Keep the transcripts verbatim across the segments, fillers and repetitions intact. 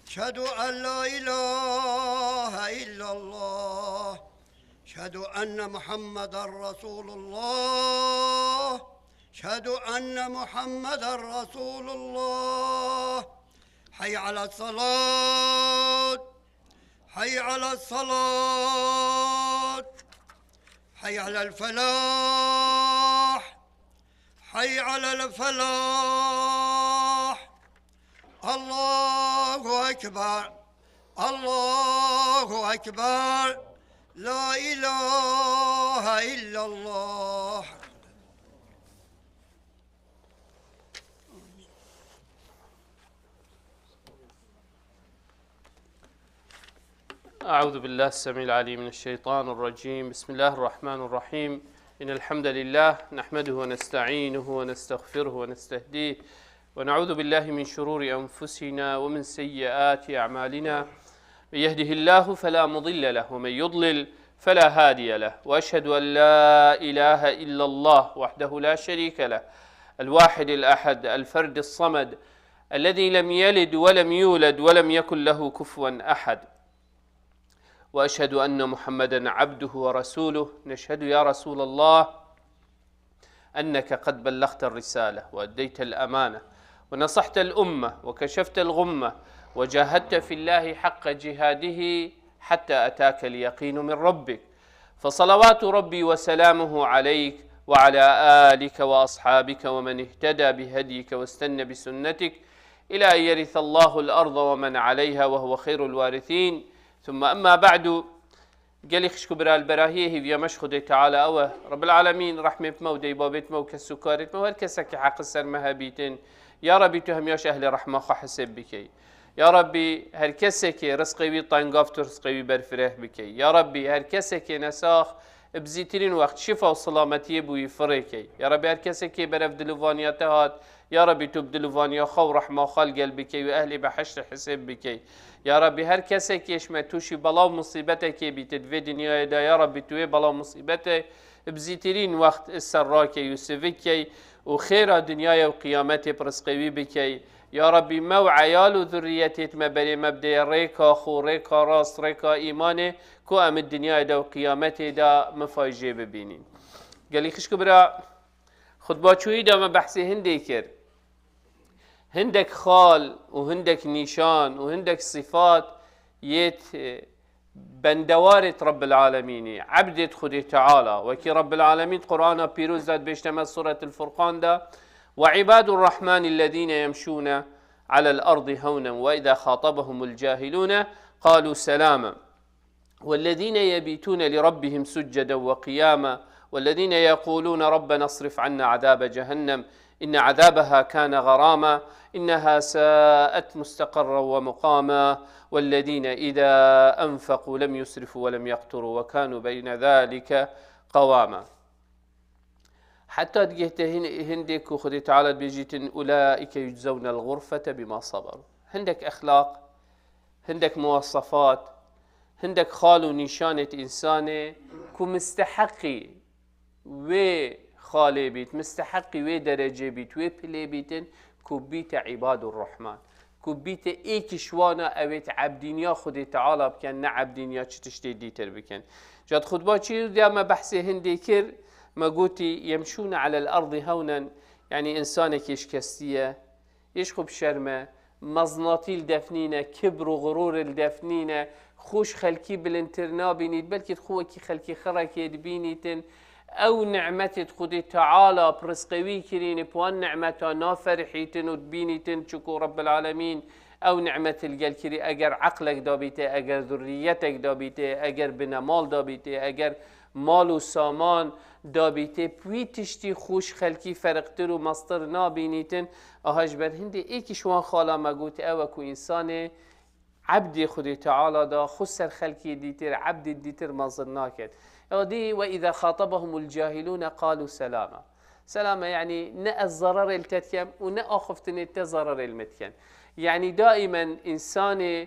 أشهد أن لا إله إلا الله. أشهد أن محمدا رسول الله. أشهد أن محمدا رسول الله. حي على الصلاة. حي على الصلاة. حي على الفلاح. حي على الفلاح. الله أكبر. الله أكبر. لا إله إلا الله. أعوذ بالله السميع العليم من الشيطان الرجيم. بسم الله الرحمن الرحيم. إن الحمد لله نحمده ونستعينه ونستغفره ونستهديه، ونعوذ بالله من شرور أنفسنا ومن سيئات أعمالنا. من يهده الله فلا مضل له، ومن يضلل فلا هادي له، وأشهد أن لا إله إلا الله وحده لا شريك له، الواحد الأحد، الفرد الصمد، الذي لم يلد ولم يولد ولم يكن له كفوا أحد. وأشهد أن محمدا عبده ورسوله. نشهد يا رسول الله أنك قد بلغت الرسالة وأديت الأمانة ونصحت الأمة وكشفت الغمة وجاهدت في الله حق جهاده حتى أتاك اليقين من ربك، فصلوات ربي وسلامه عليك وعلى آلك وأصحابك ومن اهتدى بهديك واستن بسنتك إلى أن يرث الله الأرض ومن عليها وهو خير الوارثين. ثم أما بعد. Gelî xişk û bira, li berahiyê hêviya me ji Xwedê Teala ew e. Rebbil Alemîn rehmê bi me û dê babêt me û kes û karêt me û her kesekî heqi ser me hebîtin. Ya Rebî, tu hemiyaş ehlê rehma xwe hisêb bikey. Ya Rebî, her kesekê rizqê wî tengav, tu rizqê wî berfireh bikey. Ya Rebî, her kesekê nesax, bi zîtirîn wext şifa û silametiyê bi wî firêkey. Ya Rebî, her kesekê berev dilûvaniya te hat, ya Rebî, tu bi dilûvaniya xwe û rehma xwe li gel bikey û ehlê behiştê hisêb bikey. Ya Rebî, her kesekê ji me tûşî bela û musîbetekê bîte di vê dinyayê de, ya Rebî, tu wê bela û musîbetê bi zîtirîn wext ser rakey û sivikey û xêra dinyayê û qiyametê bi rizqê wî bikey. Ya Rebî, me û eyal û zurriyetêt me berê me bideye rêka xwe, rêka rast, rêka îmanê, ku em di dinyayê de û qiyametê de mifayjê bibînîn. Gelî xişk û bira, xutba çûyî de me behsê hindê kir. Hindek xal û hindek nîşan û hindek sifat yêt, e, bendewarêt Rebbil Alemînî, ebdêt Xwedê Teala. Wekî Rebbil Alemîn Qur'ana Pîroz de dibêjte me Suretul Furqan de, "وعباد الرحمن الذين يمشون على الأرض هونا وإذا خاطبهم الجاهلون قالوا سلاما." والذين يبيتون لربهم سجدا وقياما، والذين يقولون ربنا اصرف عنا عذاب جهنم إن عذابها كان غراما إنها ساءت مستقرا ومقاما، والذين إذا أنفقوا لم يسرفوا ولم يقتروا وكانوا بين ذلك قواما. Heta digihte hin-, hindê ku Xwedê Teala dibêjîtin, "Ulaike yuczewne l-ğurfete bima saberu." Hindek exlaq, hindek muwasefat, hindek xal û nîşanêt însanê ku misteheqî wê xalê bît, misteheqî wê derecê bît, wê pilê bîtin ku bîte îbadur Rahman. Ku bîte êkî ji wana ewêt ebdîniya Xwedê Teala bikin, ne ebdîniya çi tiştê dîtir bikin. Ca di xutba çî de me behsê hindê kir, me gotî, "Yemşûne alel erdî hewnen", yanî însanekî şikestî ye, yê ji xwe bi şerm e, meznatî li def nîne, kibr û xurûr li def nîne, xwe ji xelkî bilindtir nabînît, belkî xwe wekî xelkî xirekê dibînîtin, ew nimetêt Xwedê Teala bi rizqê wî kirîn, bi wan nimeta naferihîtin û dibînîtin, çiku Rebbil Alemîn ew nimet li gel kirî, eger eqlek dabîtê, eger zurriyetek dabîtê, eger binemal dabîtê, eger mal û saman dabîtê, bi wî tiştî xwe ji xelkî ferqtir û mestir nabînîtin. Aha ji ber hindê êkî ji wan xala me got, ew e ku însanê ebdê Xwedê Teala da xwe ser xelkê dîtir, ebdê dîtir mezin naket. Ya dî, "Ve îza xatabahumul cahilûne qalû selama." Selama, yanî ne ez zerarê li te dikem û ne axiftinê te zerarê li min dikin. Yanî daîmen însanê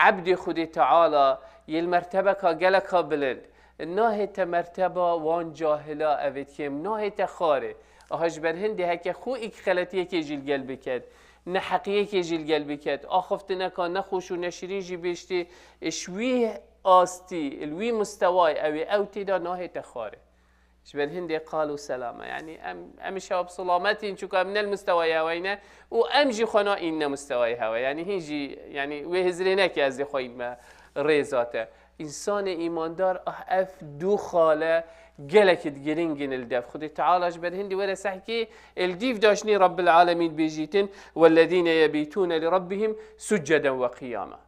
ebdê Xwedê Teala yê li mertebeka geleka bilind, nahête merteba wan cahila, evêt kêm, nahête xarê. Aha ji ber hindê heke xwe êk xeletiyekê jî li gel biket, neheqiyekê jî li gel biket, axiftineka nexweş û neşirîn jî bêjtê, ji wî astî, li wî mistewayê ew ê, ew tê de nahête xwarê. Ji ber hindê qal û selame. Yanî em, em îşewa bi selamet in, çunka em ne li mistewayê hewe ne û em jî xwe naînine mistewayê hewe. Yanî hîn jî, yanî wê hizrê neke ez ê xwe înme rêza te. Însanê îmandar, ah, ev du xale gelekî giring in li dev. Xwedê Teala ji ber hindî were sehkî li dîv daşnî Rabbil Alemîn bêjîtin, "Wellezîne yebîtûne li Rabbihim succeden ve qiyama."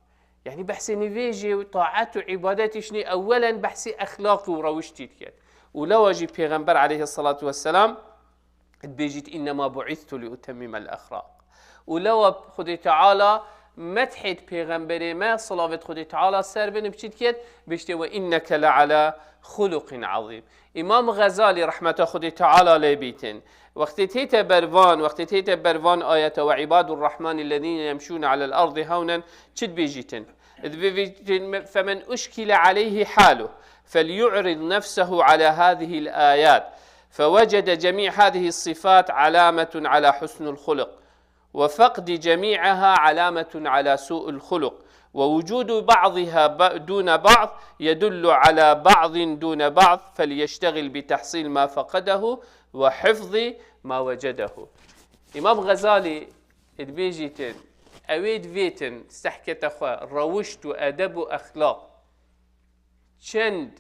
Yanî behsê nivêjê û taet û îbadetî şinî ewelen behsê exlaqî û rewiştî diket. Û lewa jî Pêxember aleyhisselatu vesselam dibêjît, "Innema bu'istu li utemmimel exlaq." Û lewa Xwedê Teala medhê di Pêxemberê me, silavêt Xwedê Teala ser bin, bi çi diket? Bêjtê, "Ve inneke le ala xuluqin azîm." Îmam Xezalî rehmeta Xwedê Teala lê bîtin, wextê tête ber van, wextê tête ber van ayete, "Ve ibadur rahmanî lezîne yemşûne alel ardî hewnen", çi dibêjîtin? Dibêjîtin, "Femen uşkile aleyhi halu, felyu'rid nefsehu ala hazihil ayat, fewecede cemî hazihis sifat alametun ala husnul huluk." وفقد جميعها علامة على سوء الخلق، ووجود بعضها ب-، دون بعض يدل على بعض دون بعض، فليشتغل بتحصيل ما فقده وحفظ ما وجده. Îmam Xezalî dibêjîtin, ew ê divêtin sehkete xwe, rewişt û edeb û exlaq çend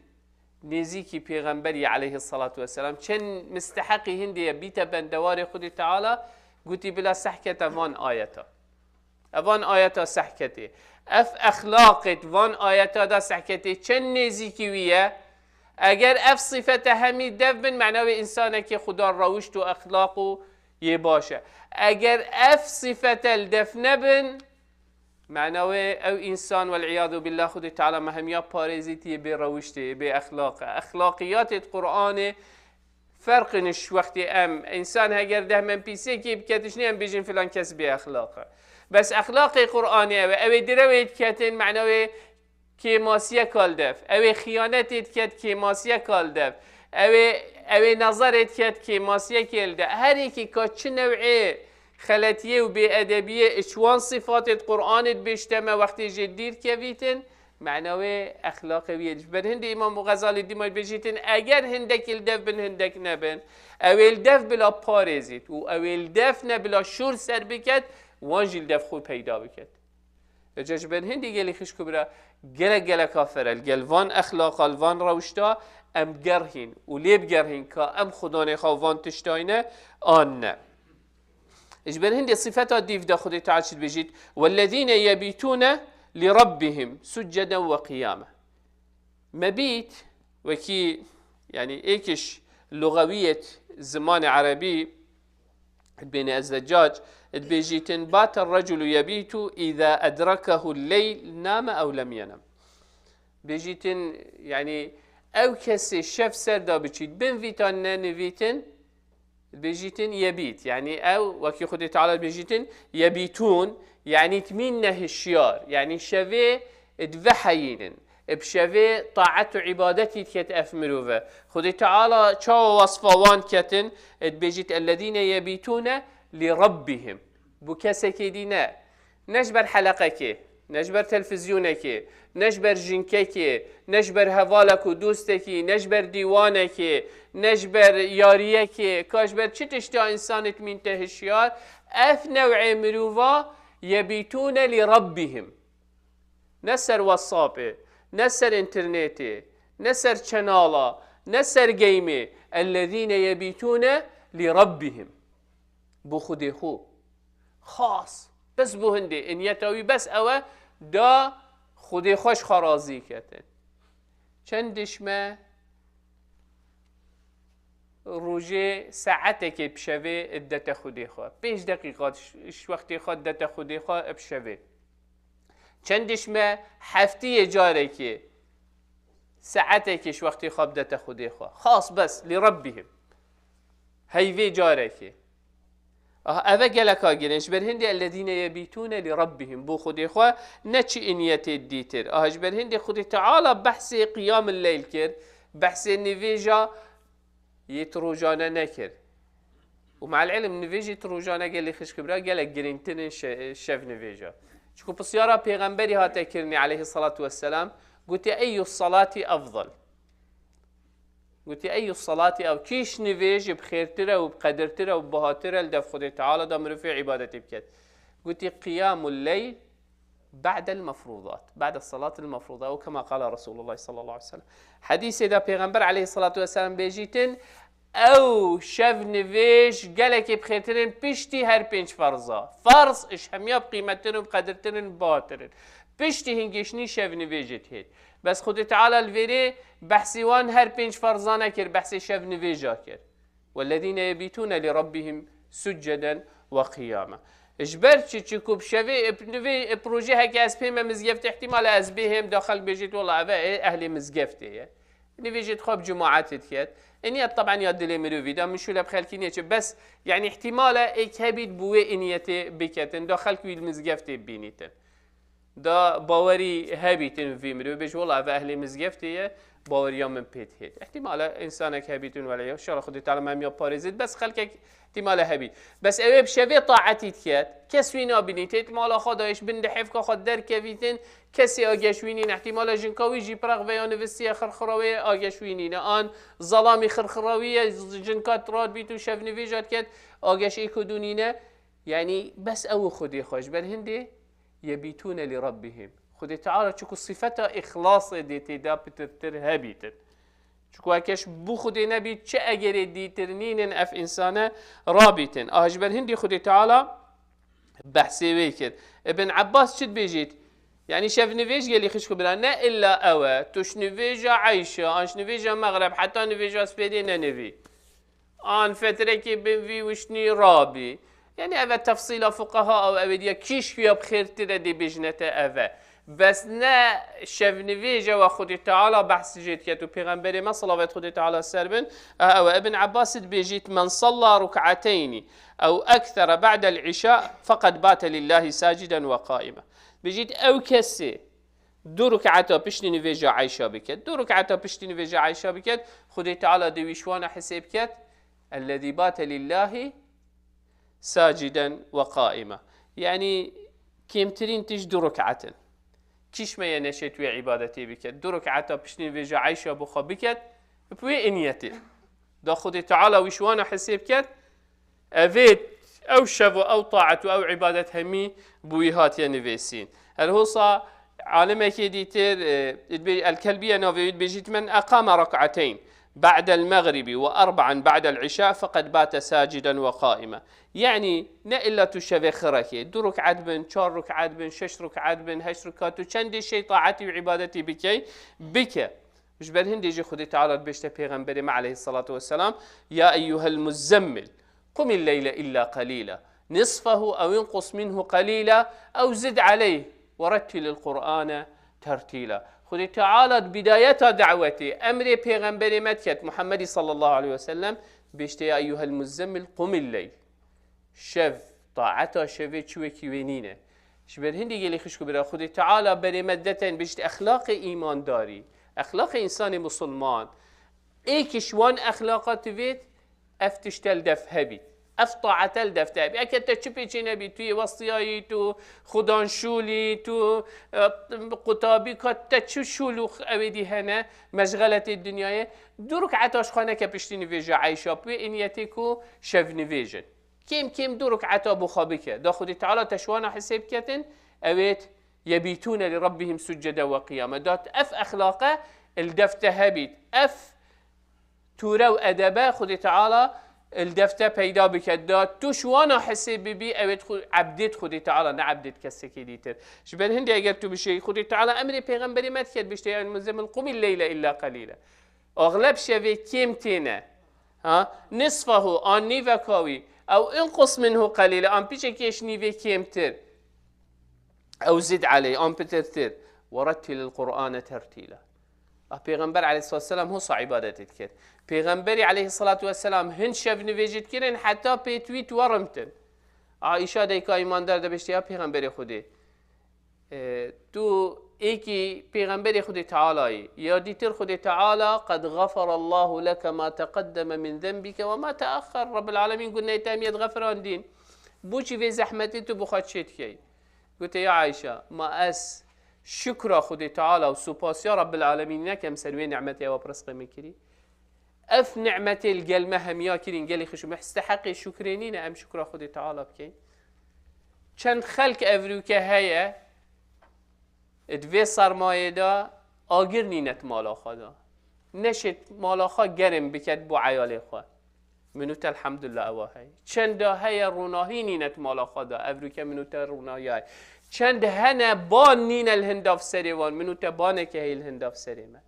nêzîkî Pêxemberî aleyhissalatu vesselam, çend misteheqî hindê ye bîte bendewarê Xwedê Teala, gotî bila sehkete van ayeta. Evan ayeta sehketê. Ev exlaqê di van ayeta da sehketê çend nêzîkî wî ye? Eger ev sifete hemî dev bin, mena wê însanekî Xuda rewişt û exlaq û yê baş e. Eger ev sifete li dev nebin, Mena wê ew însan, wel'iyadu billah, Xwedê Teala me hemiya parêzît, yê bê rewiştê, yê bê exlaq e. Exlaqiyatê di Qur'anê ferq in ji wextê em, însan heger deh men pîsekê bike tiştê em bêjin filan kes bê exlaq e. Bes exlaqê Qur'anê ew e, ew ê direwê diketin, mena wê kêmasiyeka li dev. Ew ê xiyanetê diket, kêmasiyeka li dev. Ew ê, ew ê nezerê diket, kêmasiyekê li dev. Her yekî ka çi new'ê xeletiyê û bêedebiyê ji wan sifatê di Qur'anê dibêjte me wextê jê dîr kevîtin, mena wê exlaqê wî ye. Ji ber hindê Îmam Xezalî dîma dibêjîtin, eger hindekî li dev bin, hindek nebin, ew ê li dev bila parêzît û ew ê li dev ne bila şûr ser biket, wan jî li dev xwe peyda biket. Ece ji ber hindî gelî xişk û bira gelek gelek afer e. Li gel van exlaqa, li van rewşta em gerhîn û lê bigerhîn ka em xudanê xwe van tiştayne an ne. Ji ber hindê sifeta dîv de Xwedê Teala çi dibêjît? "Wellezîne yebîtûne li rabbihim succeden ve qiyame." Mebît, wekî, yanî êkiş lugewiyet zimanê erebî, Dibêne ez Zeccac, dibêjîtin, "Bate reculu yebîtu îza edrekehu leyl name ew lem yenem." Bêjîtin, yanî ew kesê şev ser da biçît, binvîtan ne nivîtin, dibêjîtin yebît. Yanî ew, wekî Xwedê Teala dibêjîtin, yebîtûn, yanî timîn ne hişyar. Yanî şevê diveheyînin. Bi şevê taet û îbadetî diket ev mirove. Xwedê Teala çawa wesfa wan ketin? Dibêjît, "Ellezîne yebîtûne li rabbihim." Bo kesekê dî ne. Ne ji ber heleqekê, ne ji ber telfizyonekê, ne ji ber jinkekê, ne ji ber hevalek û dostekî, ne ji ber dîwanekê, ne ji ber yariyekê, ka ji ber çi tişta însanê timîn te hişyar, ev new'ê mirova yebîtûne li rabbihim. Ne ser WhatsAppê, ne ser înternetê, ne ser çenala, ne ser geymê. Ellezîne yebîtûne li rabbihim. Bo Xwedê xwe. Xas. Bes bo hindê. Niyeta wî bes ew e, da Xwedê xwe ji xwe razî ketin. Çend dişme rojê saetekê bi şevê didete Xwedê xwe. Pênc deqîqa ji wextê xwe didete Xwedê xwe bi şevê. Çend dişme heftiyê carekê, saetekê ji wextê xwe bidete Xwedê xwe. Xas bes, li Rabbihim. Heyvê carekê. Aha, eve geleka girin. Ji ber hindê ellezîne yebîtûne li Rabbihim. Bo Xwedê xwe ne çi niyetê dîtir. Aha, ji ber hindê Xwedê Teala behsê qiyamil leyl kir, behsê nivêja yê tu rojane nekir. Û me'el ilm nivêjê tu rojane gelê xişk bira gelek girîngtir in şe-, şev nivêja. Çiku pisyara pêxemberî hate kirinê aleyhissalatu vesselam, gotê, "Eyyu salati afdal?" Gotê, "Eyyu salati ev-, kîş nivêj bi xêrtir e û bi qedirtir e û bi bahatir e li dev Xwedê Teala da mirovê îbadetê biket?" Gotê, "Qiyamul leyl ba'del mefrudat, ba'de salatil mefruda, ew kema qala Resulullah sallallahu aleyhi ve sellem." Hedîsê de Pêxember aleyhissalatu vesselam bêjîtin, ew şev nivêj gelekê bi xêrtir in piştî her pênc ferza. Ferz ji hemiya bi qîmettir û bi qedirtir in, bi bahatir in. Piştî hingêşnî şev nivêjê dihêt. Bes Xwedê Teala li vêrê behsî wan her pênc ferzane kir, behsê şev nivêja kir. "Wellezîne yebîtûne li rabbihim succeden ve qiyâma." Ji ber çi? Çiku bi şevê, ê, nivê, ê, projeheke ez pê me mizgeftê, ihtimal e ez bêhêm da xelk bêjêt, "Wela eve ê ehlê mizgeftê ye." Nivêjê dixwe bi cemaetê diket. Ê niyet teben ya dilê mirovî de, min şûle bi xelkî nêçe. Bes, yani ihtimal e êk hebît bi wê niyetê biketin, da xelk wî li mizgeftê bibînîtin. Da bawerî hebîtin vî mirovê, bêje, "Wela eve ehlê mizgeftê ye, baweriya min pê dihêt." Îhtimal e însanek hebîtin wele ya, înşallah Xwedê Teala me hemiya parêzit, bes xelkek îhtimal e hebît. Bes ew ê bi şevê taetî diket, kes wî nabînît, hêt mala xwe da, êş bin di hêvka xwe derkevîtin, kesê ageş wî nîne, îhtimal e jinka wî jî piraq veya nivistiye xirxirawê ageş wî nîne, an zelamî xirxirawî ye, jinka rad bît û şevnivêja diket, ageş ê ku dû nîne. Yani bes ew û Xwedê xwe ji ber hindê yebîtûne li rabbihim. Xwedê Teala çiku sifeta îxlasê dê tê de pitirtir hebîtin. Çiku ekeş bû Xwedê nebît, çi egerê dîtir nînin ev însane rabîtin. Aha ji ber hindî Xwedê Teala behsê wê kir. Ibn Abbas çi dibêjît? Yani şev nivêj gelî xişk û bira, ne illa ew e. Tu ji nivêja eyşa, an ji nivêja mexreb, heta nivêja spêdê nenivî. An fetrekê bin vî wiştnî rabî. Yani ev e tefsîla fuqeha ew, ew ê diya kîş xuya bi xêrtir e dê bêjine te ev e. Bes ne şevnivêje we Xwedê Teala behs jê diket û Pêxemberê me, salavet Xwedê Teala ser bin, e, ew e. Ibn Abbas dibêjît, "Men salla ruk'ateyni ew ekthera ba'del îşa feqed bate lillahi saciden ve qaîma." Bêjît, ew kesê du ruk'eta piştî nivêja eyşa biket, du ruk'eta piştî nivêja eyşa biket, Xwedê Teala dê wî ji wana hisêb ket, "Ellezî bate lillahi saciden ve qaîma." Yani kêmtirîn tişt du ruk'et in. Kîş me ye neşêt wê îbadetê biket. Du ruk'eta piştî nivêja eyşa bi xwe biket, bi wê niyetê. Da Xwedê Teala wî ji wana hisêb ket, Evê ew şev û ew taet û ew îbadet hemî bi wî hatiye nivêsîn. Her hosa alimekê dîtir, e, dibê-, El-Kelbiye navê wî dibêjît, "Men eqame rak'ateyn ba'del mexribi ve erba'an ba'del îşa feqed bate saciden ve qaîme." Yani ne illa tu şevê xirekê, du ruk'et bin, çar ruk'et bin, şeş ruk'et bin, heşt ruk'et, tu çendê şey taetî û îbadetî bikey, bike. Ji ber hindê jî Xwedê Teala dibêjte Pêxemberê me aleyhissalatu vesselam, "Ya eyyuhel muzzemmil, qumil leyle illa qalîla, nisfahu ew inqus minhu qalîla, ew zid aleyh, ve rettilil Qur'ane tertîla." Xwedê Teala di bidayeta dawetê emrê Pêxemberê me diket, Muhammedî sallallahu aleyhi ve sellem, dibêjte, "Ya eyyuhel muzzemmil, qumil leyl." Şev, taeta şevê çi wekî wê nîne. Ji ber hindî gelî xişk û bira, Xwedê Teala berê me deten bişt exlaqê îmandarî, exlaqê însanê musulman. Ê ki ji wan exlaqa tivêt, ev tişte li def hebît. Ev taete li def te hebît. Eke te çi pêçê nebî, tu yê westiyayî, tu xudan şûlî, tu, e, qutabî, ka te çi şûl û ew ê dî hene, meşxeletê dinyayê, du ruk'eta ji xwe neke piştî nivêja eyşa, bi wê niyetê ku şev nivêjin. Kêm kêm du ruk'eta bo xwe bike. Da Xwedê Teala te ji wana hisêb ketin, ewêt yebîtûne li Rabbihim succeden ve qiyama. Da ev exlaqe li def te hebît. Ev tûre û edebe Xwedê Teala li def te peyda bike. Da tu ji wana hisêb bibî, ewêt xwe-, ebdêt Xwedê Teala, ne ebdêt kesekê dîtir. Ji ber hindê eger tu bişêyî, Xwedê Teala emrê Pêxemberê me diket, bişte, "Ya muzzemmil qumil leyle illa qalîla." Axleb şevê kêm têne. Ha? Nisfahu, an nîveka wî. Ew inqus minhu qalîla, an piçekê ji nîvê kêmtir. Ew zid aleyh, an pitirtir. Ve rettilil Qur'ane tertîla. Ah, Pêxember aleyhissalatu vesselam hosa îbadetê diket. Pêxemberî aleyhissalatu vesselam hin şev nivêjî dikirin, heta pêt wî tuwerimtin. Aîşa deyka îmandar de biştiya Pêxemberê Xwedê. E, tu êkî pêxemberê Xwedê Teala yî, ya dîtir Xwedê Teala, "Qed xafara Allahu leke ma teqeddeme min zenbike ve ma teaxxer." Rabbil Alemîn gunehê te hemiyet xefirandîn. Boçî vê zehmetê tu bi xwe çê dikey? Gote, "Ya Ayşe, ma ez şukra Xwedê Teala û supasiya Rabbil Alemîn nekem ser wê nimetê ewa bi rizqê min kirî?" Ev nimetê li gel me hemiya kirîn, gelî xişû, misteheqê şukrê nîne, em şukra Xwedê Teala bikeyn. Çend xelk evrûke heye, di vê sermayê de agir nîne di mala xwe de. Neşêt mala xwe germ biket bo eyalê xwe. Min û te elhamdulillah ewa hey. Çend de heye ronahî nîne di mala xwe de, evrûke min û te ronahî heye. Çend hene ban nîne li hindav serê wan, min û te baneke heye li hindav serê me.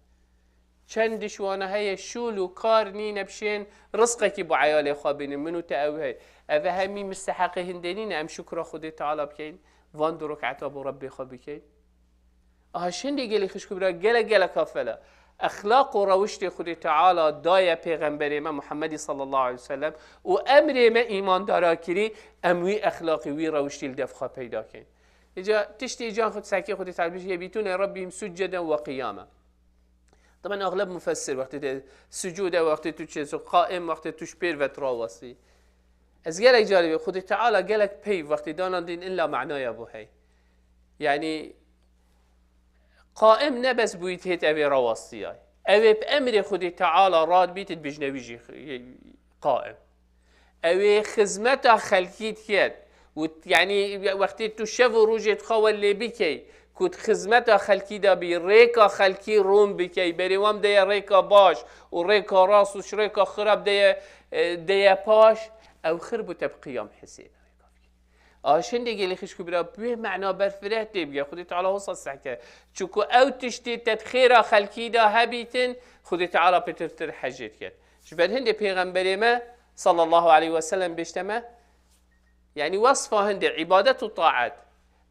Çend dişwana heye şûl û kar nîne bişên rizqekî bo eyalê xwe bînin, min û te ew hey. Ev hemî misteheqê hindê nîne, em şukra Xwedê Teala bikeyn, van du rekata bo Rebbê xwe bikeyn. Aha şindê gelî xişk û bira, gelek gelek hafela. Exlaq û rewiştê Xwedê Teala daye pêxemberê me Muhammedî sallallahu aleyhi ve sellem û emrê me îmandara kirî, em wî exlaqî, wî rewiştî li dev xwe peyda keyn. Îca tiştê can xwe sekê Xwedê Teala bêje, "Yebîtûne Rabbihim succeden ve qiyama." Taban axleb mufessir wextê te sucûd e, wextê tu çêso qaim, wextê tu ji pêr ve tu rawastî. Ez gelek carî Xwedê Teala gelek pey wextê danan dîn illa manaya bo hey. Yanî qaim ne bes bûyî têt evê rawastiyay. Evê bi emrê Xwedê Teala rad bît dibijne wî jî qaim. Ewê xizmeta xelkî diket. Û t-, yanî wextê tu şev û rojê dixwe welê bikey, ku di xizmeta xelkî de bî, rêka xelkî rûn bikey, berê wan deye rêka baş û rêka rast û ji rêka xirab deye, e, deye paş, ew xir bû te bi qiyam hisêbe. A şindê gelî xişk û bira, bi wê mena berfireh tê bige. Xwedê Teala hosa sehke. Çunku ew tiştê te di xêra xelkî de hebîtin, Xwedê Teala pêtirtir hecê diket. Ji ber hindê pêxemberê me sallallahu aleyhi ve sellem bêjte me, yanî wesfa hindê îbadet û taet.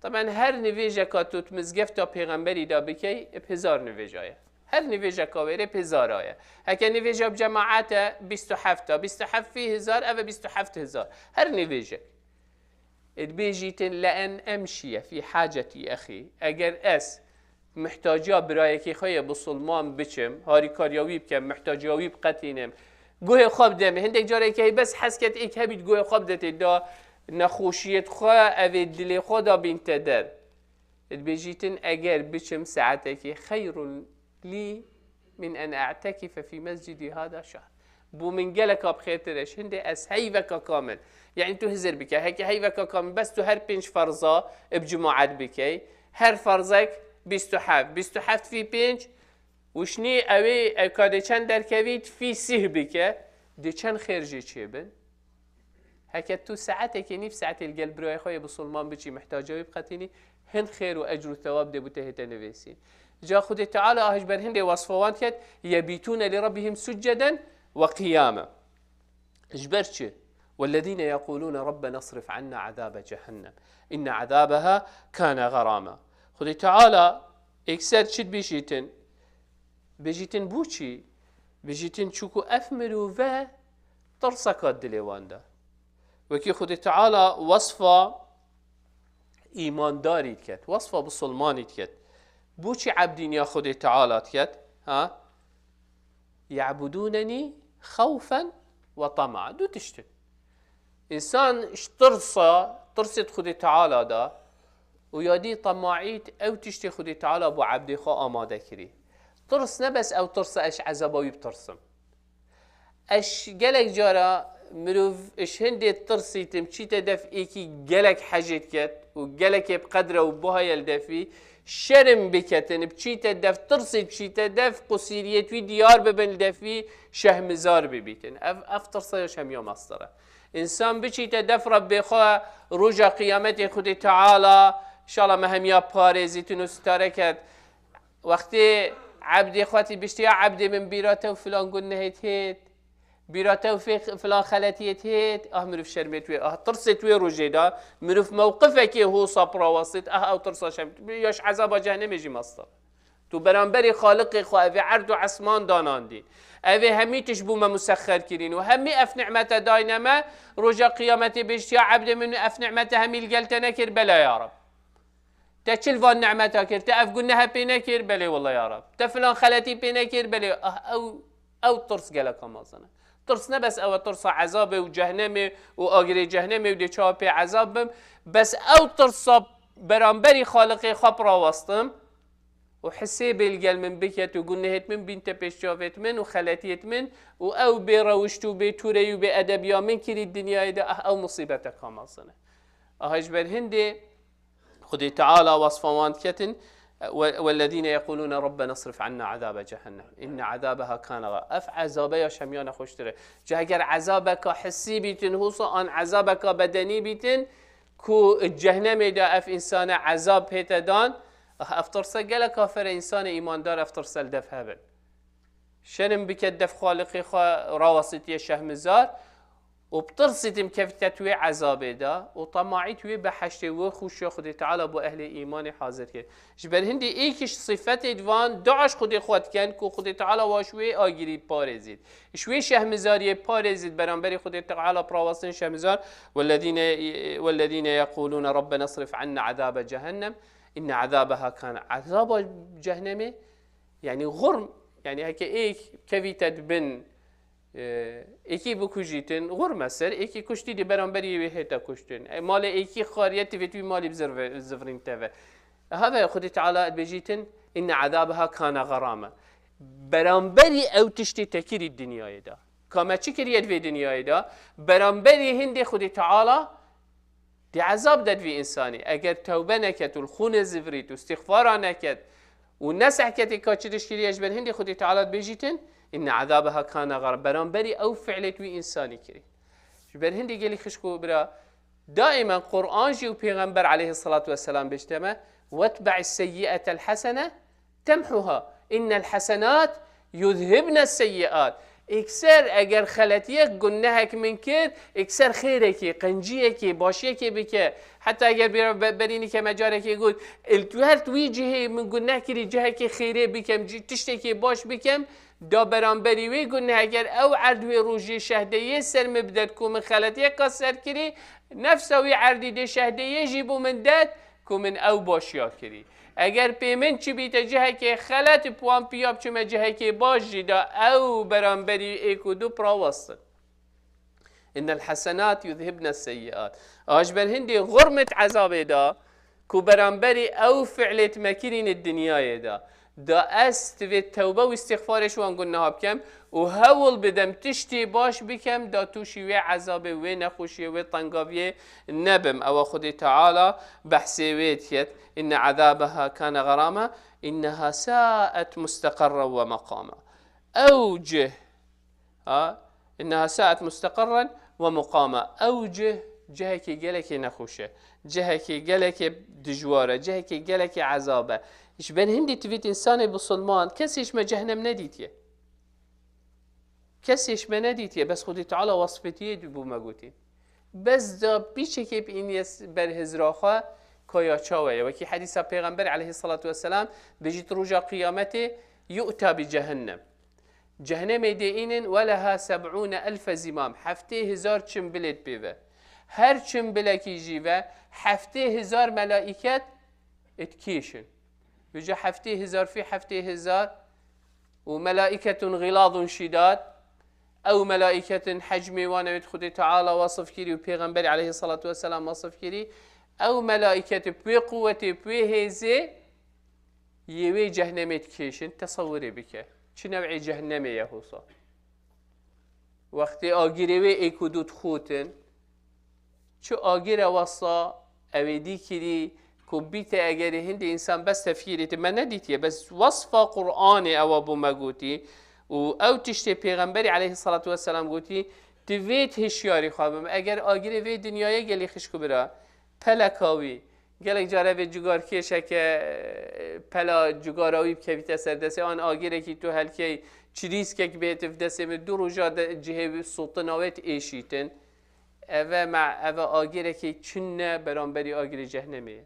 Taben her nivêjeka tu di mizgefta pêxemberî de bikey, bi hezar nivêja ye. Her nivêjeka wêrê bi hezara ye. Heke nivêja bi cemaet e, bîst û heft e, bîst û heft fî hezar, ev e bîst û heft hezar. Her nivêjek. Dibêjîtin, "Le en emşiye fî hacetî exî." Eger ez mihtaciya birayekî xwe yê bisilman biçim, harîkariya wî bikem, mihtaciya wî biqetînim, guhê xwe bidem. Hindek careke hey bes hez ket êk hebît guhê xwe bidetê da nexweşiyêt xwe, evê dilê xwe da bînte der. Dibêjîtin, "Eger biçim saetekê xeyrun lî min en e'tekife fî mescidî hada şehr." Bû min geleka bi xêrtir e, ji hindê ez heyveka kamil. Yanî tu hizir bike, heke heyveka kamil, bes tu her pênc ferza bi cemaet bikey, her ferzek bîst û heft, bîst û heft fî pênc, û şinî ewê ew ka dê çend derkevît fî sîh bike, dê çend xêr jê çêbin? Heke tu saetekê, nîv saetê li gel birayê xwe yê bisilman biçî, mihtaca wî biqetînî, hin xêr û ecr û thewab dê bo te hête nivîsîn. Ca Xwedê Teala ah ji ber hindê wesfa wan diket, "Yebîtûne li Rabbihim succeden ve qiyama." Ji ber çi? "Wellezîne yeqûlûne Rabbena srif anna azâbe cehennem. Inne azâbeha kâne xerâma." Xwedê Teala êkser çi dibêjîtin? Bêjîtin bû çi? Bêjîtin çuku ev mirove tirseka dilê wan de. Wekî Xwedê Teala wesfa îmandarî diket, wesfa bisilmanî diket. Bû çi ebdîniya Xwedê Teala diket? Ha? "Ye'budûnenî xewfen ve tama'a." Du tiştin. Însan ji tirsa, tirsê di Xwedê Teala de û ya dî temaît ew tiştê Xwedê Teala bo ebdê xwe amade kirî. Tirs ne bes ew tirsa ez ji ezaba wî bitirsim. Ez gelek cara mirov ji hindê tirsîtim, çîte def êkî gelek hecê diket û gelekê bi qedre û buha ye li defî, şerm biketin, biçîte def, tirsî biçîte def, qusîriyêt wî diyar bibin li defî, şehmizar bibîtin. Ev, ev tirsa ya şemiya mestir e. Însan biçîte def Rebbê xwe, roja qiyametê Xwedê Teala, inşallah me hemiya parêzîtin û sitare ket. Wextê ebdê xwe tî biştiya, "Ebdê min, bîra te û filan gunehê hêt, bîra te û fê-, filan xeletiyê hêt", ah mirov şermêt wê, ah tirsêt wê rojê de, mirov mewqifekê hosa pirawastêt, ah ew tirsa şem, ya ji ezaba cehennemê jî mestir. Tu beramberê Xaliqê xwe evê erd û esman danandî. Evê hemî tişt bû me musexxer kirîn û hemî ev nimete dayne me, roja qiyametê bêjtiya, "Ebdê min, ev nimete hemî li gel te nekir?" "Bela ya Reb." Te çil van nimeta kir, te ev gunehe pê nekir, belê wela ya Rab. Te filan xeletî pê nekir, belê, ah, ew, ew tirs geleka mezin e. Tirs ne bes ew e, tirsa ezabê û cehnemê û agirê cehnemê û dê çawa pê ezab bim, bes ew tirsa beramberî Xaliqê xwe birawestim û hisêbê li gel min biket û gunehêt min bîn te pêş çavêt min û xeletiyêt min û ew bê rewişt û bê tûreyî û bê edebiya min kirî dinyayê de, ah, ew musîbeteka mezin e. Aha ji ber hindê Xwedê Teala wasfa wan diketin, "Ve-, والذين يقولون ربنا اصرف عنا عذاب جهنم إن عذابها كان غ-" Ev ezabe ya şemiya nexweştir e. Ji heger ezabeka hissî bîtin, husa an ezabeka bedenî bîtin, ku cehnemê de ev însane ezab pête dan, ev tirse gelek kafir e, însanê îmandar ev tirse li dev hebin. Şenim bike dev Xaliqê xwe rawesitiye şehmizar û bitirsîtim kevîte tu wê ezabê de û temaît wê beheştê wê xûşiya Xwedê Teala bo ehlê îmanê hazir kir. Ji ber hindê êkiş sifetê di van dua ji Xwedê xwe diken ku Xwedê Teala wa ji wê agirî parêzît. Ji wê şehmizariyê parêzît beramberî Xwedê Teala birawestin şehmizar. والذين، والذين يقولون ربنا اصرف عنا عذاب جهنم إن عذابها كان، ezaba cehnemê, yanî xurm, yanî heke êk kevîte di bin, e, êkî bikujîtin, xurm e ser, êkî kuştî di beramberî wê hête kuştin. E, malê êkî xariye, ti vê tu wî malî bizirve-, zivrîn teve. Heve Xwedê Teala dibêjîtin, "إن عذابها كان غراما." Beramberî ew tiştê te kirî dinyayê de. Ka me çi kiriye di vê dinyayê de? Beramberî hindê Xwedê Teala Di ezab de divî însanî, eger tewbe neket û li xûnê zivrît û îstixfara neket û neseh ketê ka çi diş kiriye, ji ber hindê Xwedê Teala dibêjîtin, "إن عذابها كان غراما." Beramberî ew fiilê tu wî însanî kirî. Ji ber hindê gelî xişk û bira, daîmen Qur'an jî û Pêxember aleyhisselatu vesselam bêjte me, "واتبع السيئة الحسنة تمحها إن الحسنات يذهبن السيئات." Êkser eger xeletiyek, gunehek min kir, êkser xêrekê, qenciyekê, başiyekê bike. Heta eger bê-, be-, berî nîke me carekê got, "Il tu her tu wî cihê min guneh kirî, cihekê xêrê bikem, cî-, tiştekê baş bikem." Da beramberî wê guneh eger ew erd wê rojê şehdeyê ser min bidet ku min xeletiyeka ser kirî, nefsa wî erdî dê şehdeyê jî bo min det ku min ew başiya kirî. Eger pê min çi bîte cihekê xelet, bi wan piya biçime cihekê baş jî da ew beramberî êk û du pirawestin. إن الحسنات يذهبن السيئات. A ji ber hindê xurmit ezabê da ku beramberî ew fiilêt me kirîn di dinyayê da. Da ez divê tewbe û îstixfarê ji wan guneha bikem û hewl bidem tiştê baş bikem, da tûşî wê ezabê, wê nexweşiyê, wê tengaviyê nebim. Ewa Xwedê Teala behsê wê diket. إن عذابها كان غراما إنها ساءت مستقرا ومقاما. Ew cih, ha, إنها ساءت مستقرا ومقاما. Ew cih, cihekê gelekê nexweş e. Cihekê gelekê dijwar e. Cihekê gelekê ezab e. Ji ber hindê tivît însanê bisilman, kesê ji me cehnem nedîtiye. Kesê ji me nedîtiye, bes Xwedê Teala wasfetiyê dû bû me gotî. Bes da pîçekê bi înye s-, ber hizra xwe kaya çawe ye. Wekî hedîsa Pêxember aleyhissalatu vesselam bêjît roja qiyametê, "يؤتى بجهنم." Cehnemê dê înin, "ولها سبعون ألف زمام." Heftê hezar çimbilêt pê ve. Her çimbilekî jî ve heftê hezar melaiket dikêşin. Vêca heftê hezar fî heftê hezar û ملائكة غلاظ شداد. Ew melaiketin hecmê wan ewêt Xwedê Teala wasif kirî û Pêxemberî aleyhissalatu vesselam wasif kirî. Ew melaiketi bi wê quwetê, bi wê hêzê yê wê cehnemê dikêşin. Tesewirê bike. Çi new'ê cehnemê ye hosa? Wextê agirê wê êk û du dixutin, çi agir e wesa ewê dî kirî ku bîte egerê hindê însan bes tefkîrê te me nedîtiye, bes wesfa Qur'anê ewa bo me gotî û ew tiştê Pêxemberî aleyhissalatu vesselam gotî, tu vê hişyarî xwe bim. Eger agirê vê dinyayê gelî xişk û bira, peleka wî, gelek care vê cigarkêşeke, e, pela cigara wî bikevîte ser destê, an agirekî tu helkey çirîskek bihêtif destê min, du roja de cihê wî sotina wê diêşîtin. Eve me, eve agirekî çin ne beramberî agirê cehnemê ye.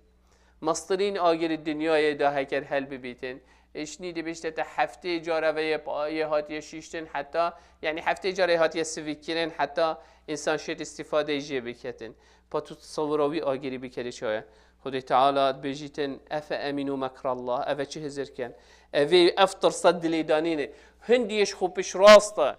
Mestirîn agirî dinyayê de heker hel bibîtin. Îşnî dibêjte te heftê car eve yê pa-, yê hatiye şîştin heta, yanî heftê car yê hatiye sivîkkirin heta însan şêt îstîfadeyê jê biketin. Pa tu tesewira wî agirî bikerî çaye. Xwedê Teala dibêjîtin, "Efe emînû mekrallah", eve çi hizir ken? Evê ev tirsa dilê danîne. Hindî ji xwe piştrast e.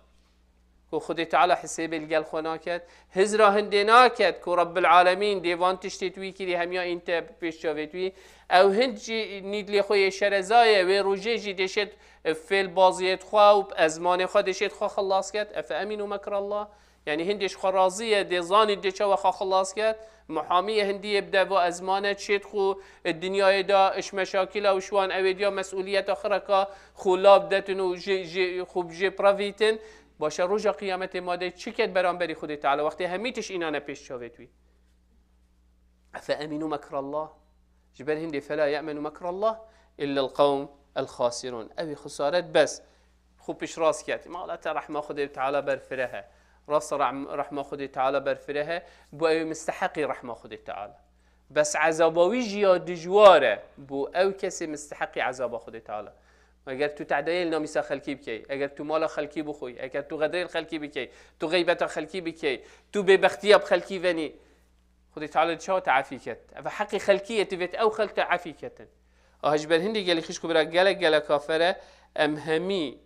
Ku Xwedê Teala hisêbê li gel xwe naket. Hizra hindê naket ku Rabbil Alemîn dê van tiştê tu wî kirî hemiya înte pêş çavê tu yî. Ew hind jî nîdlê xwe yê şereza ye, wê rojê jî dê şêt fêl baziyê xwe û ezmanê xwe dê şêt xwe xilas ket. Efe emînû mekrallah. Yanî hindê ji xwe razî ye, dê zanî dê çawa xwe xilas ket. Muhamiyê hindî yê bide va ezmane çêt xwe dinyayê de iş meşakila û şwan ewê diya mesûliyeta xireka xwe lav detin û ji, ji, xwe bi jê prevîtin. Başe roja qiyametê ma dê çi ket beramberî Xwedê Teala wextê hemî tişt înane pêş çavê wî. Efe emînû mekrallah. Ji ber hindê fela ye'menu mekrallah illa el-qewm el-xasirun. Ew ê xisaret bes. Xwe piştrast ket. Mala te rehma Xwedê Teala ber fireh e. Rast rehm-, rehma Xwedê Teala ber fireh e. Bo ew ê misteheqî rehma Xwedê Teala. Bes ezaba wî jî ya dijwar e. Bo ew kesê misteheqî ezaba Xwedê Teala. Eger tu tedayê li namîsa xelkî bikey, eger tu mala xelkî bixwî, eger tu xedrê li xelkî bikey, tu xeybeta xelkî bikey, tu bêbextiya bi xelkî venî, Xwedê Teala çawa te efî ket? Ev heqê xelkî ye, tu vêt ew xelk te efî ketin. Aha ji ber hindê gelî xişk û bira gelek gelek kafir e, em hemî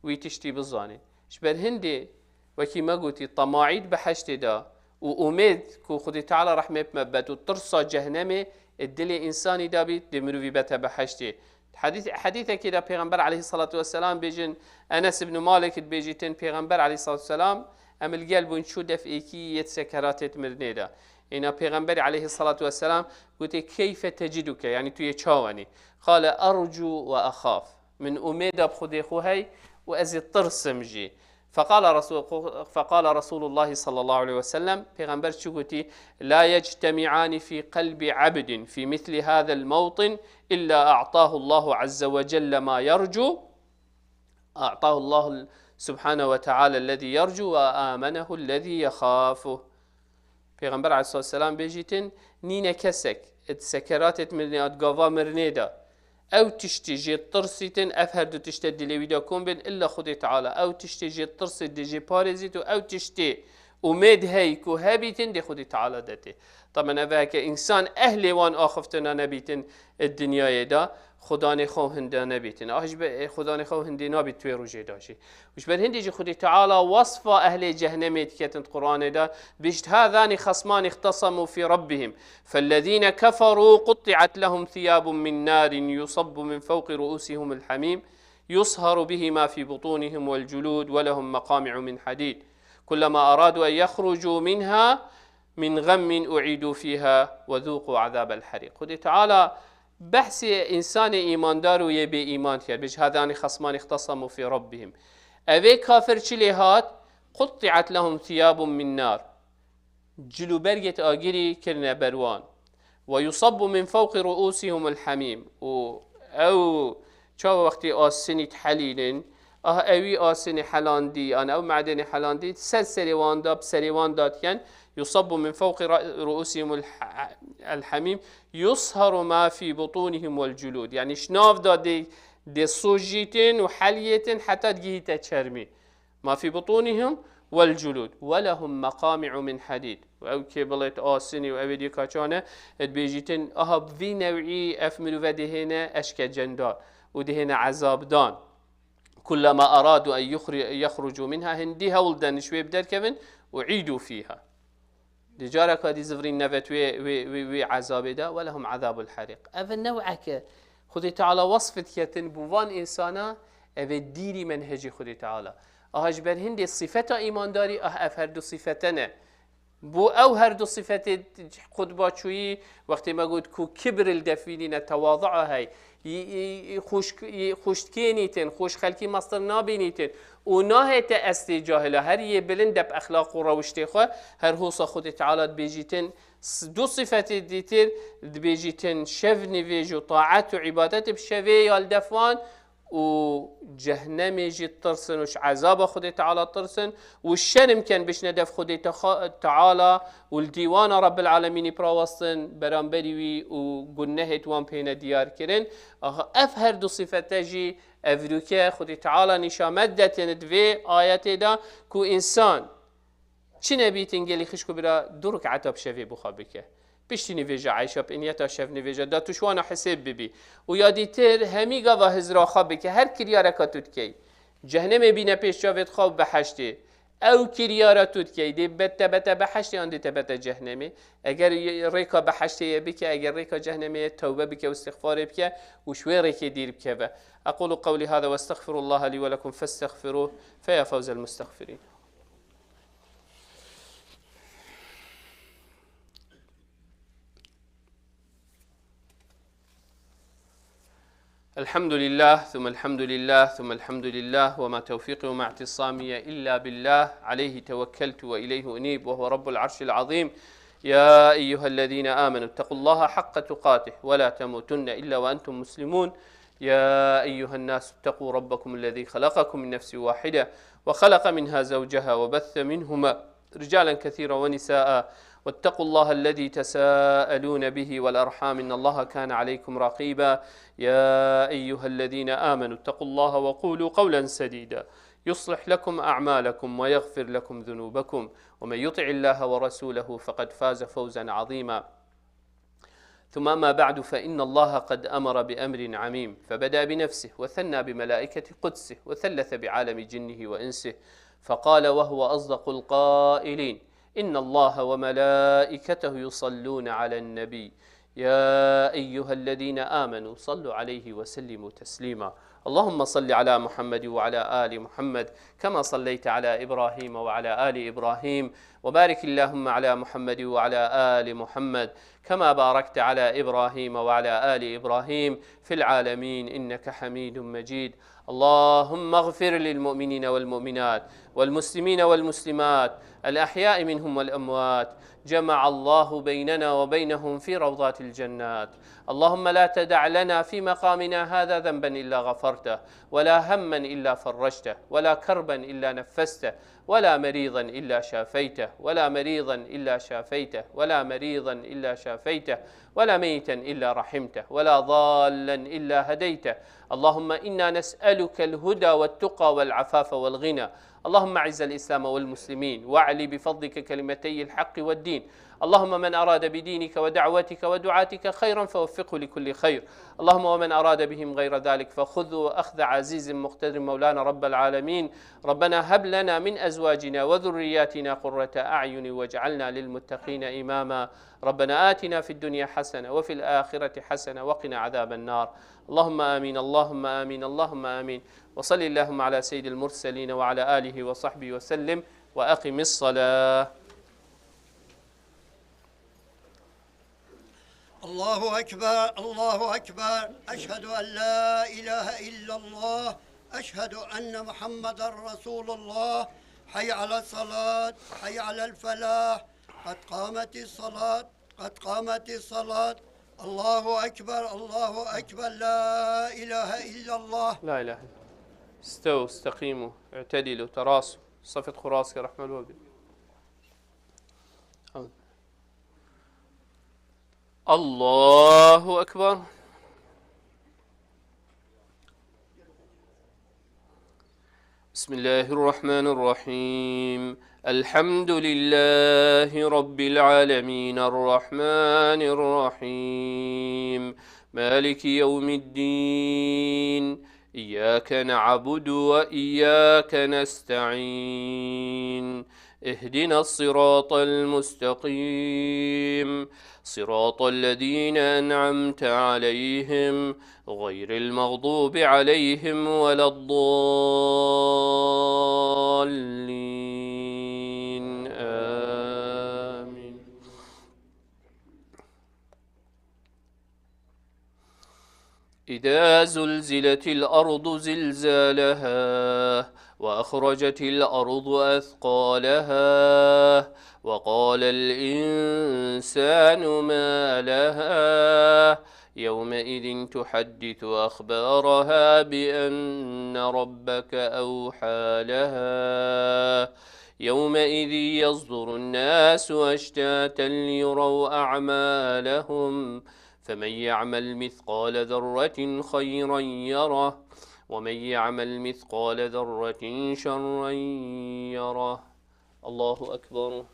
wî tiştî bizanîn. Ji ber hindê, wekî me gotî, temaî di behiştê de û umêd ku Xwedê Teala rehmê bi me bet û tirsa cehnemê ê dilê însanî de bît, dê mirovî bete behiştê. Hadîs, hadîsekê de Pêxember aleyhissalatu vesselam bêjin, Enes ibn Malik dibêjîtin, Pêxember aleyhissalatu vesselam, em li gel bûn çû def'êkî yê sekeratê mirinê de. Êna Pêxemberî aleyhissalatu vesselam gotê, "Keyfe teciduke?" Yanî tu yê çawa nî? Qale, "Ercu ve exaf." Min umêda bi Xwedê xwe hey û ez ê tirsim jî. Feqala Resul-, feqala Resulullah sallallahu aleyhi ve sellem, Pêxember çi gotî? "La yectemi'ani fi qelbi abdin fi misli hada'l mewtin illa a'tahu Allahu azze ve celle ma yercu." A'tahu Allahu subhanahu ve teala ellezî yercu ve amenehu ellezî yexafuh. Pêxember aleyhissalatu vesselam bêjîtin, nîne kesek di sekeratê mirinê, di gava mirinê de, ew tiştî jê tirsîtin, ev her du tişte dilê wî de kom bên, illa Xwedê Teala ew tiştê jê tirsît, dê jê parêzît û ew tiştê umêd hey ku hebîtin, dê Xwedê Teala detê. Taben ev heke însan ehlê wan axiftina nebîtin di dinyayê de, xudanê xwe hinde nebîtin. Ah ji be-, xudanê xwe hindê nabît tu yê rojê de jî. Û ji ber hindê jî Xwedê Teala wesfa ehlê cehnemê diketin di Qur'anê de, bişt, "Hâzâni xasmâni ixtesemû fî rabbihim, fellezîne keferû qutti'et lehum thiyâbun min nârin yusabbu min fewqi ru'ûsihumul hamîm, yusharu bihi ma fî butûnihim wel culûd ve lehum meqâmi'u min hadîd. Kullemâ arâdû en yexrucû minhâ min gammin u'îdû fîhâ ve zûqû azâbel herîq." Xwedê Teala behsê însanê îmandar û yê bêîman dike. Bêje, "Hâzâni xasmâni ixtesemû fî rabbihim." Evê kafir çi lê hat? "Qutti'et lehum thiyâbun min nâr." Cil û bergêt agirî kirine ber wan. "Ve yusabbu min fewqi ru'ûsihumul hamîm." Û ew çawa wextê asinî dihelînin, ah ewî asinî helandî, an ew medenî helandî, ser serê wan da, bi serê wan da diken, "Yusabbu min fewqi ra-, ru'ûsihimul ha-, el hamîm, yusharu ma fî butûnihim wel culûd." Yanî ji nav da dê, dê sojîtin û heliyêtin heta digihîte çermî. "Ma fî butûnihim wel culûd. Ve lehum meqâmi'u min hadîd." Û ew kê bilet asinî û ewê dî kaçane, dibêjîtin, aha bi vî new'î ev mirove dihêne eşkecendar û dihêne ezabdan. "Kullema aradu en yuxri-, yexrucu minha", hindî hewl den ji wê bi derkevin, "u'îdû fîha." Di careka dî zivirîn neve wê, wê, wê, wê ezabê de, "Ve lehum azabul herîq." Ev new'eke Xwedê Teala wesf diketin bo van însana, ev ê dîrî menhecî Xwedê Teala. Aha ji ber hindê sifeta îmandarî, ah ev her du sifete ne. Bo ew her du sifetê qutba çûyî, wextê me got ku kibir li def wî nîne, tewadu'a hey, yî, yî, yî xwişk-, yî xwiştkênîtin, xwişk xelkî mestir nabînîtin û nahête estê cahila, her yê bilind de bi exlaq û rewiştê xwe, her hosa Xwedê Teala dibêjîtin, s-, du sifetê dîtir dibêjîtin, şev nivêj û taet û îbadetê bi şevê ya li def wan, û cehnemê jî tirsin û ji ezaba Xwedê Teala tirsin û şerm ken biçine dev Xwedê Texa-, Teala û li dîwana Rabbil Alemînî pirawestin beramberî wî û gunehêt wan pêne diyar kirin. Aha, ev her du sifete jî evrûke Xwedê Teala nîşa me detin di vê ayetê de ku însan Çi nebîtin gelî xişk û bira du riketa bi şevê bi xwe bike. Piştî nivêja Eyşa bi niyeta şev nivêja da tu ji wana hisêb bibî. Û ya dîtir hemî gava hizra xwe bike, her kiryareka tu dikey. Cehnemê bîne pêş çavê xwe û beheştê. Ew kiryara tu dikey, dê be te bete beheştê an dê te bete cehnemê. Eger rêka beheştê ye bike, eger rêka cehnemê ye tewbe bike û istixfarê bike û ji wê rêkê dîr bikeve. أقول قولي هذا وأستغفر الله لي ولكم فاستغفروه فيا فوز المستغفرين. الحمد لله، ثم الحمد لله، ثم الحمد لله، وما توفيقي وما اعتصامي إلا بالله، عليه توكلت وإليه أنيب، وهو رب العرش العظيم. يا أيها الذين آمنوا اتقوا الله حق تقاته ولا تموتن إلا وأنتم مسلمون. يا أيها الناس اتقوا ربكم الذي خلقكم من نفس واحدة وخلق منها زوجها وبث منهما رجالا كثيرا ونساء واتقوا الله الذي تساءلون به والأرحام إن الله كان عليكم رقيبا. يا أيها الذين آمنوا اتقوا الله وقولوا قولا سديدا يصلح لكم أعمالكم ويغفر لكم ذنوبكم ومن يطع الله ورسوله فقد فاز فوزا عظيما. ثم أما بعد، فإن الله قد أمر بأمر عميم، فبدأ بنفسه، وثنى بملائكة قدسه، وثلث بعالم جنه وإنسه، فقال وهو أصدق القائلين: إن الله وملائكته يصلون على النبي، يا أيها الذين آمنوا صلوا عليه وسلموا تسليما. اللهم صل على محمد وعلى آل محمد كما صليت على إبراهيم وعلى آل إبراهيم، وبارك اللهم على محمد وعلى آل محمد كما باركت على إبراهيم وعلى آل إبراهيم في العالمين إنك حميد مجيد. اللهم اغفر للمؤمنين والمؤمنات والمسلمين والمسلمات الأحياء منهم والأموات. جمع الله بيننا وبينهم في روضات الجنات. اللهم لا تدع لنا في مقامنا هذا ذنبا إلا غفرته، ولا هما إلا فرجته، ولا كربا إلا نفسته، ولا مريضا إلا شافيته، ولا مريضا إلا شافيته، ولا مريضا إلا شافيته، ولا ميتا إلا رحمته، ولا ضالا إلا هديته. اللهم إنا نسألك الهدى والتقى والعفاف والغنى. اللهم أعز الإسلام والمسلمين، وأعل بفضلك كلمتي الحق والدين. اللهم من أراد بدينك ودعوتك ودعاتك خيرا فوفقه لكل خير. اللهم ومن أراد بهم غير ذلك فخذه أخذ عزيز مقتدر مولانا رب العالمين. ربنا هب لنا من أزواجنا وذرياتنا قرة أعين واجعلنا للمتقين إماما. ربنا آتنا في الدنيا حسنة وفي الآخرة حسنة وقنا عذاب النار. اللهم آمين، اللهم آمين، اللهم آمين. وصل اللهم على سيد المرسلين وعلى آله وصحبه وسلم، وأقم الصلاة. الله أكبر، الله أكبر، أشهد أن لا إله إلا الله، أشهد أن محمدا رسول الله، حي على الصلاة، حي على الفلاح، قد قامت الصلاة، قد قامت الصلاة. الله أكبر، الله أكبر، لا إله إلا الله. لا إله إلا الله. استووا، استقيموا، اعتدلوا، تراصوا. صفت خراصك رحمة الوالدين. الله أكبر. بسم الله الرحمن الرحيم. الحمد لله رب العالمين، الرحمن الرحيم، مالك يوم الدين، إياك نعبد وإياك نستعين، اهدنا الصراط المستقيم، صراط الذين أنعمت عليهم، غير المغضوب عليهم ولا الضالين. آمين. إذا زلزلت الأرض زلزالها، وأخرجت الأرض أثقالها، وقال الإنسان ما لها، يومئذ تحدث أخبارها بأن ربك أوحى لها. يومئذ يصدر الناس أشتاتا ليروا أعمالهم، فمن يعمل مثقال ذرة خيرا يره، ومن يعمل مثقال ذرة شرا يره. الله أكبر.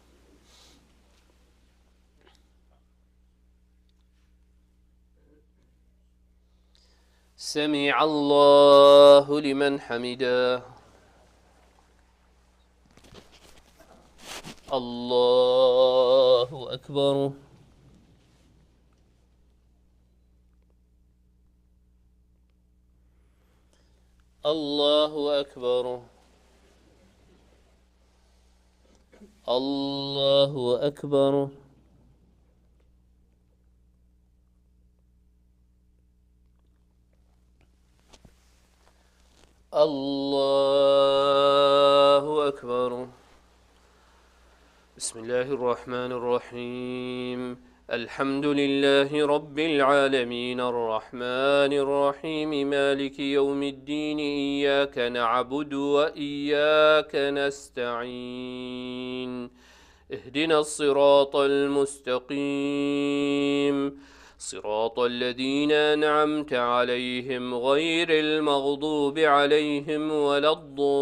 سمع الله لمن حمده. الله أكبر. الله أكبر. الله أكبر. الله أكبر. بسم الله الرحمن الرحيم. الحمد لله رب العالمين، الرحمن الرحيم، مالك يوم الدين، إياك نعبد وإياك نستعين. اهدنا الصراط المستقيم، صراط الذين أنعمت عليهم غير المغضوب عليهم ولا الضالين.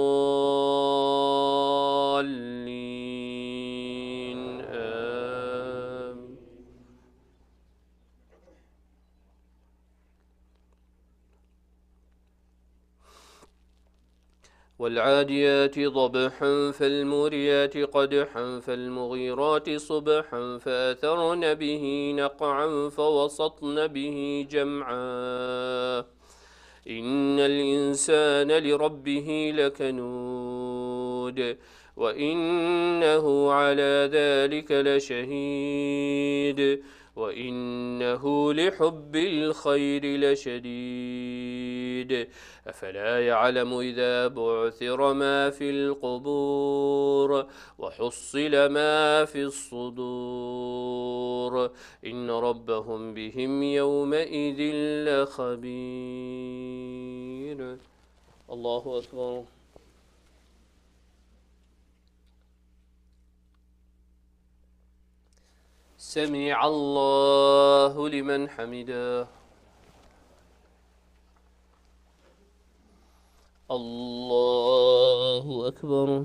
آمين. والعاديات ضبحا فالموريات قدحا فالمغيرات صبحا فأثرن به نقعا فوسطن به جمعا. إن الإنسان لربه لكنود. وإنه على ذلك لشهيد. وإنه لحب الخير لشديد. أفلا يعلم إذا بعثر ما في القبور وحصل ما في الصدور. إن ربهم بهم يومئذ لخبير. الله أكبر. سمع الله لمن حمده. الله أكبر.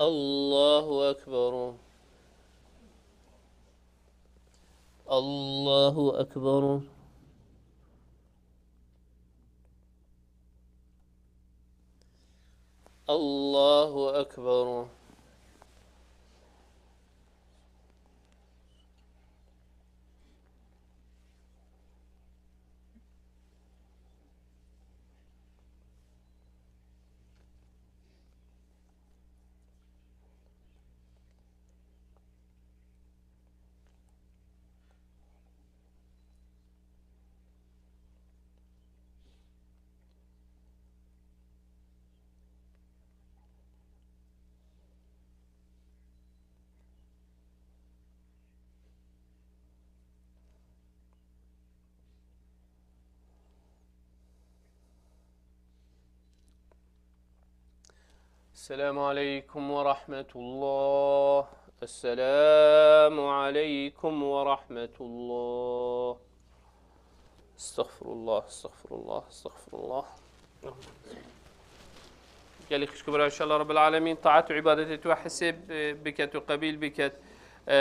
الله أكبر. الله أكبر. الله أكبر. السلام عليكم ورحمة الله. السلام عليكم ورحمة الله. Estexfirullah, estexfirullah, estexfirullah. Gelî xişk û bira, înşallah Rabbil Alemîn taat û îbadetê tu hesêb, e, biket û qebîl biket. E,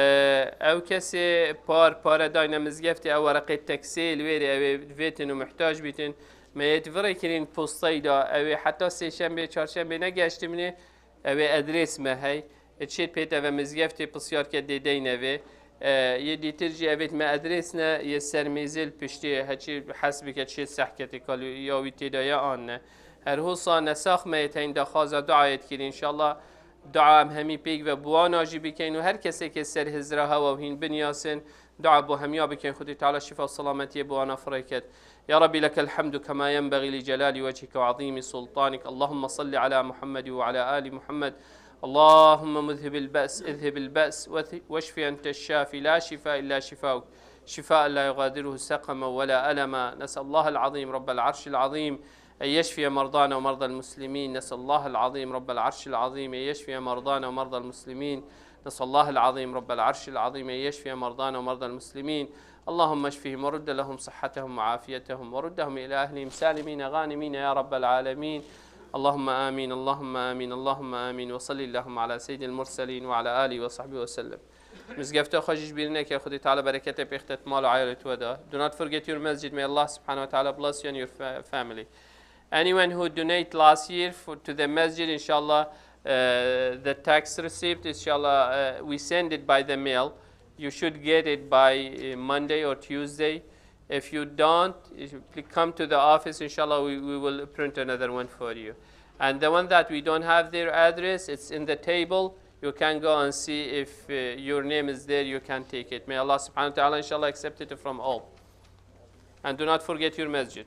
ew kesê par, pare dayne mizgeftê, ew wereqê teksê li wêrê, ew ê vêtin û muhtac bîtin. Me yê di virê kirîn postayî da, ew ê heta sêşembê, çarşembê negeştimîne, ew ê edrês me hey. Çêt pêt eve mizgeftê pisyar ke dê deyne vê. E, yê dîtir jî evêt me edrês ne, yê ser mêzê li piştê, heçî hes bike çê sehketê kalî ya wî têda ye an ne. Her hosa nesax me yê teyn daxwaza duayê dikir, înşallah dua em hemî pêk ve bi wana jî bikeyn û her kesê ke ser hizra hewa û hîn binyasin, dua bo hemiya bikeyn, Xwedê Teala şifa û selametiyê bi wana firê ket. يا رب لك الحمد كما ينبغي لجلال وجهك وعظيم سلطانك. اللهم صل على محمد وعلى آل محمد اللهم مذهب البأس، اذهب البأس، وث-، واشف أنت الشافي، لا شفاء إلا شفاؤك، شفاء لا يغادره سقما ولا ألما. نسأل الله العظيم رب العرش العظيم أن يشفي مرضانا ومرضى المسلمين. نسأل الله العظيم رب العرش العظيم أن يشفي مرضانا ومرضى المسلمين. نسأل الله العظيم رب العرش العظيم أن يشفي مرضانا ومرضى المسلمين. اللهم اشفهم ورد لهم صحتهم وعافيتهم وردهم إلى أهلهم سالمين غانمين يا رب العالمين. اللهم آمين، اللهم آمين، اللهم آمين. وصل اللهم على سيد المرسلين وعلى آله وصحبه وسلم. Mizgefta xwe jî ji bîr neke, Xwedê Teala bereketê pêxte di mal û eyalê te de. Do not forget your masjid. May Allah subhanahu wa ta'ala bless you and your fa-, family. Anyone who donate last year for, to the masjid, inshallah, uh, the tax receipt, inshallah, uh, we send it by the mail. You should get it by, uh, Monday or Tuesday. If you don't, if you pl-, come to the office, inshallah, we, we will print another one for you. And the one that we don't have their address, it's in the table. You can go and see if, uh, your name is there, you can take it. May Allah subhanahu wa ta'ala, inshallah, accept it from all. And do not forget your masjid.